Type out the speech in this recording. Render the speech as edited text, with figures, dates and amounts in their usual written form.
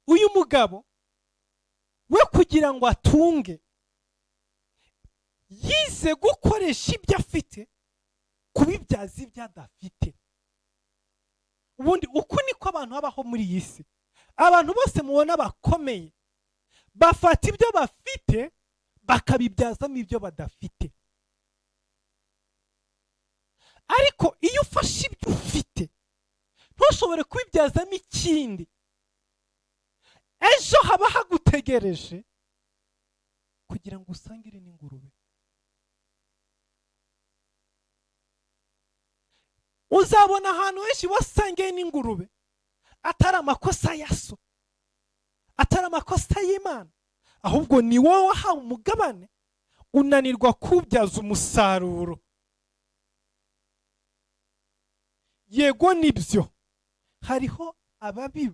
Uyu mugabo we, kugira ngo atunge, yize gukoresha ibyo afite kubibyaza ibyo adafite. Ubundi uku niko abantu babaho muri iyi si. Abantu bose mubona bakomeye bafata ibyo bafite bakabibyazamo ibyo badafite. Ariko iyo ufashe ibyo ufite ntushobore kubibyazamo ikindi, ejo haba hagutegereje kugira ngo usangire n'ingurube. Uzabona ahantu henshi wasangiye n'ingurube, atari amakosa ya so, atari amakosa y'Imana, ahubwo ni wowe wahawe umugabane unanirwa kuwubyaza umusaruro. Yego nibyo, hariho ababiba.